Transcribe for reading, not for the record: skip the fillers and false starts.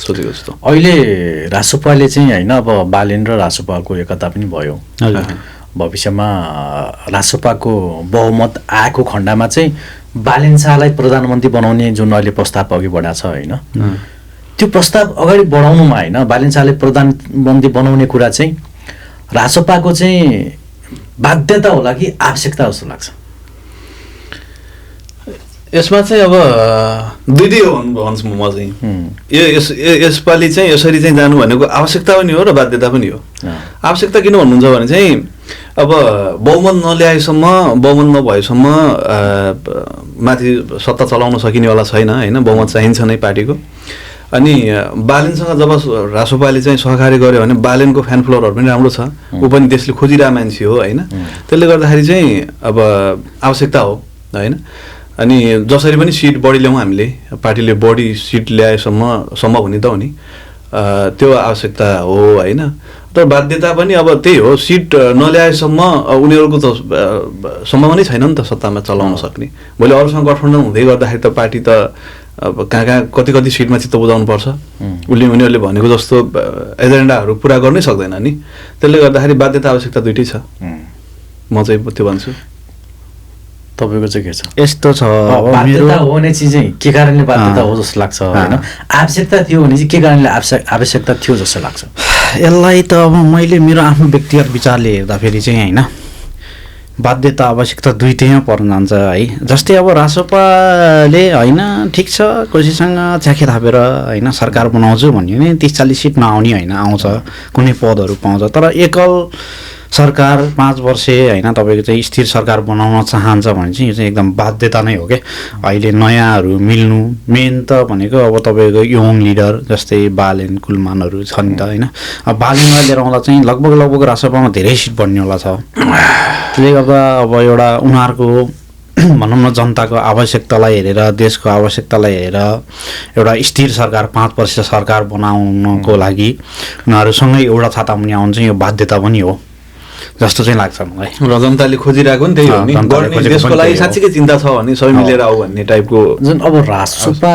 सोचेको छु। अहिले रासोपाले चाहिँ होइन अब बालेन र रासोपाको एकता पनि भयो। भविष्यमा रासोपाको बहुमत आएको खण्डमा चाहिँ बालेन शाहलाई प्रधानमन्त्री बनाउने जुन अहिले प्रस्ताव अघि बढाएको छ होइन, त्यो प्रस्ताव अगाडि बढाउनुमा होइन बालेन शाहले प्रधानमन्त्री बनाउने कुरा चाहिँ रासोपाको चाहिँ बाध्यता होला कि आवश्यकता जस्तो लाग्छ? यसमा चाहिँ अब दुई हो भन्छु म चाहिँ। यसपालि चाहिँ यसरी चाहिँ जानु भनेको आवश्यकता पनि हो र बाध्यता पनि हो। आवश्यकता किन भन्नुहुन्छ भने चाहिँ अब बहुमत नल्याएसम्म, बहुमत नभएसम्म माथि सत्ता चलाउन सकिनेवाला छैन होइन, बहुमत चाहिन्छ नै पार्टीको। अनि बालेनसँग जब रासोपाले चाहिँ सहकार्य गर्यो भने बालेनको फ्यान फ्लोरहरू पनि राम्रो छ, ऊ पनि देशले खोजिरहेको मान्छे हो होइन। त्यसले गर्दाखेरि चाहिँ अब आवश्यकता हो होइन। अनि जसरी पनि सिट बढी ल्याउँ हामीले, पार्टीले बढी सिट ल्याएसम्म सम्भव हुने त हो नि, त्यो आवश्यकता हो होइन। तर बाध्यता पनि अब त्यही हो, सिट नल्याएसम्म उनीहरूको त सम्भव नै छैन नि त सत्तामा चलाउन सक्ने। भोलि अरूसँग गठबन्धन हुँदै गर्दाखेरि त पार्टी त अब कहाँ कति सिटमा चित्त बुझाउनु पर्छ, उनीहरूले भनेको जस्तो एजेन्डाहरू पुरा गर्नै सक्दैन नि। त्यसले गर्दाखेरि बाध्यता आवश्यकता दुइटै छ, म चाहिँ त्यो भन्छु। तपाईँको चाहिँ के छ? यस्तो छ, बाध्यता हो भने चाहिँ के कारणले बाध्यता हो जस्तो लाग्छ होइन, आवश्यकता थियो भने चाहिँ के कारणले आवश्यकता थियो जस्तो लाग्छ? यसलाई त अब मैले मेरो आफ्नो व्यक्तिगत विचारले हेर्दाखेरि चाहिँ होइन, बाध्यता आवश्यकता दुइटैमा पर्न जान्छ है। जस्तै अब रासोपाले होइन ठिक छ कसैसँग च्याखे थापेर होइन सरकार बनाउँछु भन्यो भने 30-40 सिट नआउने होइन, आउँछ कुनै पदहरू पाउँछ। तर एकल सरकार 5 वर्षे होइन तपाईँको चाहिँ स्थिर सरकार बनाउन चाहन्छ भने चाहिँ यो चाहिँ एकदम बाध्यता नै हो क्या। अहिले नयाँहरू मिल्नु मेन त भनेको अब तपाईँको यङ लिडर जस्तै बालेन कुलमानहरू छन् नि त होइन। अब बालेनलाई लिएर आउँदा चाहिँ लगभग रासोपामा धेरै सिट बढ्नेवाला छ। त्यसले गर्दा अब एउटा उनीहरूको भनौँ न जनताको आवश्यकतालाई हेरेर, देशको आवश्यकतालाई हेरेर एउटा स्थिर सरकार 5 वर्ष सरकार बनाउनको लागि उनीहरूसँगै एउटा छातामुनि आउनु चाहिँ यो बाध्यता पनि हो जस्तो चाहिँ लाग्छ मलाई। र जनताले खोजिरहेको नि त्यही हो नि, गर्ने देशको लागि साँच्चीकै चिन्ता छ भने सबै मिलेर आऊ भन्ने टाइपको। जुन अब रासोपा